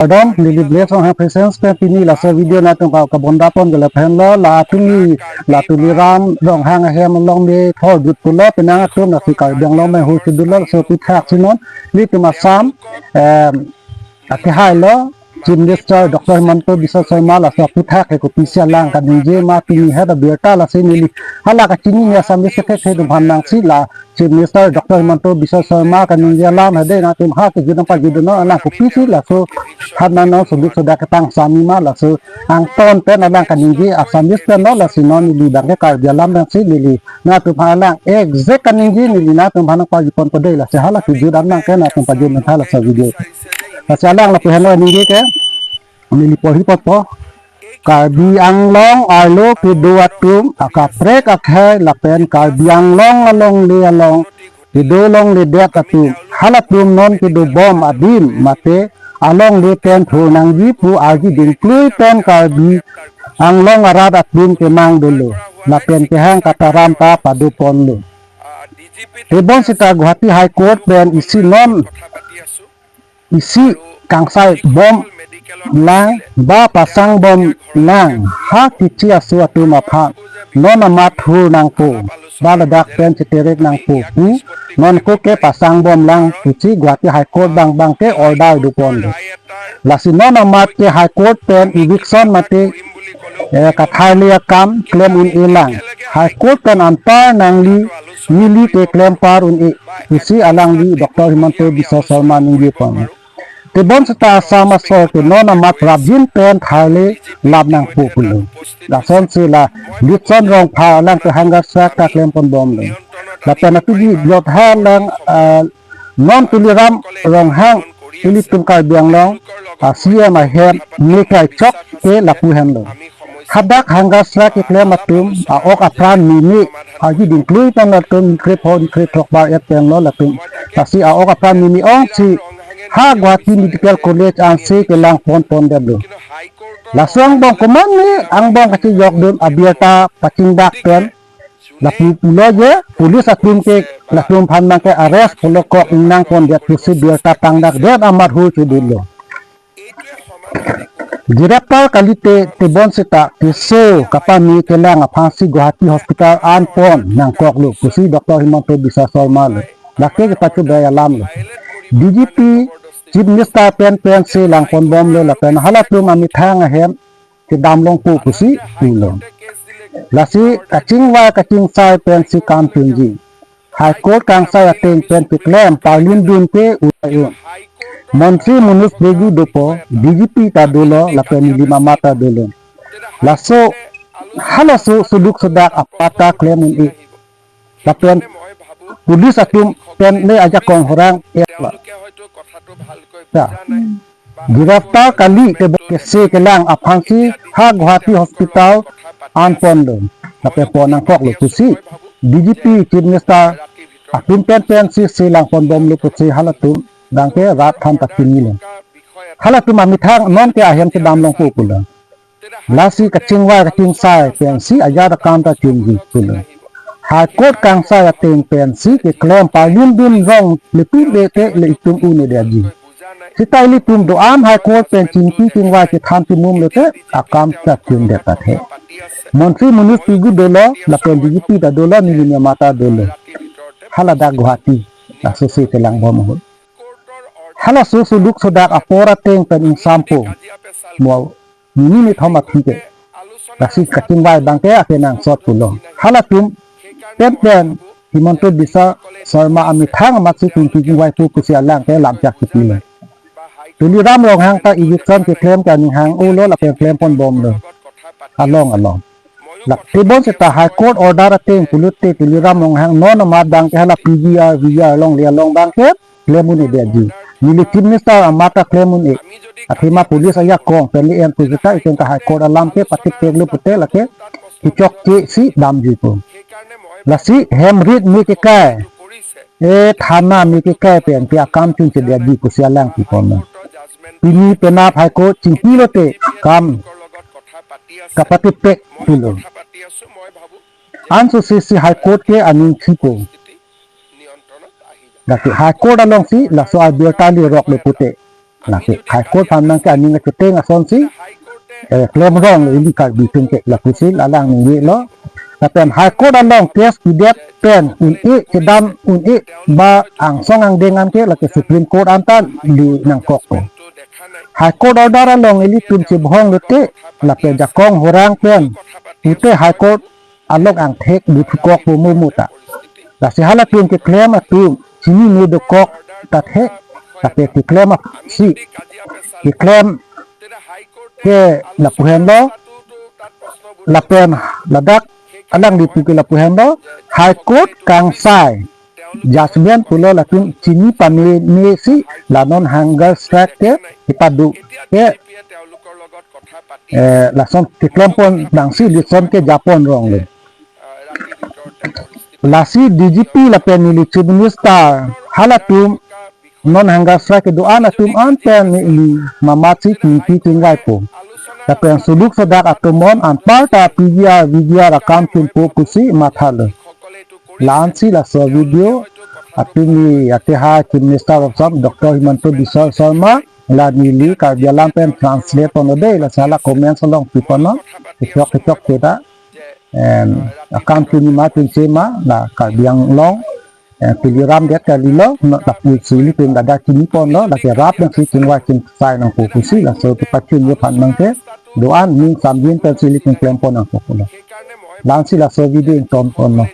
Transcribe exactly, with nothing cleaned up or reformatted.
Kardom, neli Blessed Ronghang Presents pen pini laso video nangtum ka kabonda pon ke lahenlo, la pini la Tuliram Ronghang ahem along me thor dut pulo, penang atum lasi Karbi Anglong me hu si dutlo, laso aphuthak si non nelitum Assam, em, akehai lo, Chief Minister Doctor Himanta Biswa Sarma laso aphuthak ke kopisi alang kaningje ma pini heda birta lasi neli hala kachinine Assamese thekthe atum aphan nangsi la Chief Minister Doctor Himanta Biswa Sarma kaningje alam hede nangtum ha kejut nangpajut non alang kopisi laso hat nang non soduk sodak ketang sami ma laso angton pen alang kaningje Assamese pen lo lasi non neli abang ke Karbi alam nangsi neli nangtum aphan alang exact kaningje neli nangtum aphan nangpajut ponpo dei lasi hala kejut an nang ke nangtum pajut nang tha laso video. Lasi alang lapu henlo ningje ke neli porhi ponpo. Karbi Anglong arlo kedo atum akaprek akhei lapen Karbi Anglong alongle along kedo longledet atum halatum non kedo bom adim mate alongle pen thur nangji pu arji dingklui pen Karbi Anglong arat atum kemang dolo lapen kehang kataram ta pado ponlo. Tebon seta Guwahati High Court pen isi non isi kangsai bom lang ba pasang bom lang ha kichi aso atum aphan non amat thur nangpo ba ladak pen chiteret nangpo pu non ko ke pasang bom lang pusi Guwahati High Court abang abang ke order do ponlo. Lasi non amat ke High Court pen eviction mate eh, katharle akam klem un-e lang. High Court pen anpar nangli neli ke klem par un-e pusi alangli Doctor Himanta Biswa Sarma ningje pon. Tebon seta Assam asor ke non amat prabhin pen tharle lap nangpo pulo. Lasonsi la Litson Rongphar alang ke hunger strike ta klem pon bomlo. Lapen apiji Jotha alang ah, non Tuliram Ronghang ilitum Karbi Anglong ah, C M ahem me kai chok ke lapu henlo. Hadak hunger strike keklem atum a-ok apran meme arji dingklui pen latum dingkre pho dingkre throk bar-et pen lo latum. Lasi a-ok apran meme ong si ha Guwahati Medical College ansi kelang pon pondetlo. Laso angbong komatne angbong kachejokdun abirta pachingdak pen lapu pulo je police atum ke latum aphan abang ke arrest pulo kok nang pondet pusi birta tangdakdet amat hu chudunlo. Giraftar kalite tebon seta keso kapame kelang aphansi Guwahati Hospital an pon nangkoklo pusi Doctor Himanta Biswa Sarma lo. Lake kepachobei alam lo. D G P Chief Minister pen pensi lang pon bomlo lapen halatum amethang ahem kedam longpo pusi pulo. Lasi kachingvai kachingsai pensi kam chunji. High Court kangsai ateng pen keklem parlin dun ke ulai un. Montri Manoj Pegu dopo, D G P ta dolo lapen nilim amat ta dolo. Laso halaso soduk sodak apar ta klem un-e. Lapen police atum pen le ajakong horang ya. Ta. Giraftar kali tebon kese kelang aphansi ha Guwahati Hospital an ponlo. Lapen pon nangkoklo pusi D G P Chief Minister atum pen pensi si lang pon bomlo pusi halatum abang ke rat aphan ta chinilo. Halatum amethang non ke ahem kedam longpo pulo. Lasi kachingvai kachingsai pensi ajat akam ta chunji pulo. High Court kangsai ateng pensi keklem parlin dun rong le pi be te le itum un-edetji. Seta ilitum do-an High Court pen chingki chingvai chethan chimum lote akam ta chundet athe. Montri Manoj Pegu dolo lapen D G P ta dolo nilim amat ta dolo. Haladak Guwahati laso si kelang bom ahut. Halaso soduk sodak apor ateng pen ingsampo. Mo nini ni thom athike. Lasi kachingvai abang ke akenangsot pulo. Halatum pen pen Himanta Biswa Sarma amethang amatsi chingki chingvaipo pusi alang ke lamchak kipilo. Tuliram Ronghang ta eviction keklem ke aning hang-olo lapen klem pon bomlo. Along along. Lak tebon seta High Court order ateng pulote Tuliram Ronghang non amat abang ke hala P G R, V G R along le along abang ke klem un-edetji. Neli Chief Minister amat ta klem un-e. Athema police ajakong pen le en pu seta itum ta High Court alam ke patipeklo pute lake kechokche si damjuipo. Lasi hem rit me kekai. E thana me kekai pen ke akam chunchedetji pusi alang kiponlo. Pini penap High Court chingki lote kam kapatipek pulo. Anso si si High Court ke aning chipo. Lake High Court alongsi laso abirta le roklo pute. Lake High Court aphan nangke aning kacheteng asonsi, eh, klemrong lo ili Karbi atum ke lapusi alang ningjelo. Lapen High Court along case kedet pen un-e kedam un-e ba angsong angdeng an ke lake Supreme Court anta li nangkokpo. High Court order along ilitum chebohong lote lapen jakong horang pen pute High Court along angthek duthukokpo mo mo ta. Lasi halatum keklem atum chinine dokok ta thek, lapen keklem si keklem ke lapu henlo, lapen ladak alanglitum ke lapu henlo, High Court kangsai judgment pulo latum chini pame mesi la non hunger strike ke kepado ke, eh, lason keklempon bangsi lason ke japon rong le. Lasi D G P lapen neli Chief Minister halatum non hunger strike kedo-an atum an pen neli mamatsi kingpi kingvaipo. Lapen suluk sodak atum on anparta P G R, V G R akam chunpo pusi mathalo. La-ansi laso video atumi akeha Chief Minister of Assam Doctor Himanta Biswa Sarma la neli Karbi alam pen translate ponlo dei, lasi hala comments along piponlo, kechok kechok peta, em, akam chunima chunse ma la Karbi Anglong, em, piliram det kalilo, no, lapusi ilitum ladak chiniponlo, lake rap nangsi chingvai chingsai nangpo pusi, laso kepachunji aphan nangke do-an ning samjin pensi ilitum klempon nangpo pulo. La-ansi laso video ingtonponlo.